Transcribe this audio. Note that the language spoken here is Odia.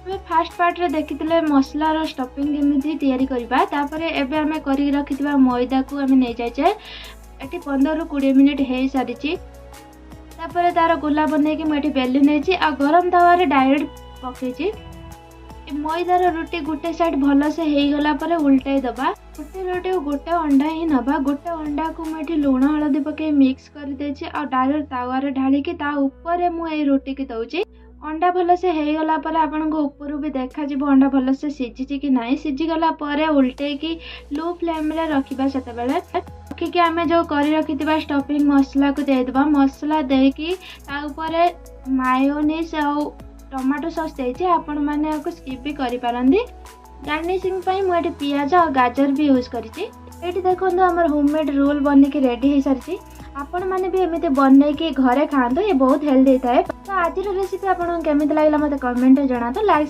ଆମେ ଫାର୍ଷ୍ଟ ପାର୍ଟରେ ଦେଖିଥିଲେ ମସଲାର ଷ୍ଟଫିଂ କେମିତି ତିଆରି କରିବା। ତାପରେ ଏବେ ଆମେ କରିକି ରଖିଥିବା ମଇଦାକୁ ଆମେ ନେଇଯାଇଛେ। ଏଠି 15ରୁ 20 ମିନିଟ୍ ହେଇସାରିଛି। ତାପରେ ତାର ଗୋଲା ବନେଇକି ମୁଁ ଏଠି ବେଲି ନେଇଛି ଆଉ ଗରମ ତାୱାରେ ଡାଇରେକ୍ଟ ପକେଇଛି। ଏ ମଇଦାର ରୁଟି ଗୋଟେ ସାଇଡ୍ ଭଲସେ ହେଇଗଲା ପରେ ଉଲଟାଇ ଦେବା। ଗୋଟେ ରୁଟିକୁ ଗୋଟେ ଅଣ୍ଡା ହିଁ ନେବା। ଗୋଟେ ଅଣ୍ଡାକୁ ମୁଁ ଏଠି ଲୁଣ ହଳଦୀ ପକେଇ ମିକ୍ସ କରିଦେଇଛି ଆଉ ଡାଇରେକ୍ଟ ତାୱାରେ ଢାଳିକି ତା ଉପରେ ମୁଁ ଏଇ ରୁଟିକି ଦେଉଛି। ଅଣ୍ଡା ଭଲସେ ହେଇଗଲା ପରେ ଆପଣଙ୍କୁ ଉପରୁ ବି ଦେଖାଯିବ ଅଣ୍ଡା ଭଲସେ ସିଝିଛି କି ନାହିଁ। ସିଝିଗଲା ପରେ ଉଲଟେଇକି ଲୋ ଫ୍ଲେମ୍ରେ ରଖିବା। ସେତେବେଳେ ରଖିକି ଆମେ ଯେଉଁ କରି ରଖିଥିବା ଷ୍ଟଫିଂ ମସଲାକୁ ଦେଇଦେବା। ମସଲା ଦେଇକି ତା ଉପରେ ମାୟୋନିସ୍ ଆଉ ଟମାଟୋ ସସ୍ ଦେଇଛି। ଆପଣମାନେ ଏହାକୁ ସ୍କିପ୍ ବି କରିପାରନ୍ତି। ଗାର୍ନିସିଂ ପାଇଁ ମୁଁ ଏଠି ପିଆଜ ଆଉ ଗାଜର ବି ୟୁଜ୍ କରିଛି। ଏଇଠି ଦେଖନ୍ତୁ, ଆମର ହୋମମେଡ୍ ରୋଲ୍ ବନିକି ରେଡ଼ି ହେଇସାରିଛି। ଆପଣମାନେ ବି ଏମିତି ବନେଇକି ଘରେ ଖାଆନ୍ତୁ, ଏ ବହୁତ ହେଲ୍ଦି ହେଇଥାଏ। ତ ଆଜିର ରେସିପି ଆପଣଙ୍କୁ କେମିତି ଲାଗିଲା, ମୋତେ କମେଣ୍ଟରେ ଜଣାନ୍ତୁ। ଲାଇକ୍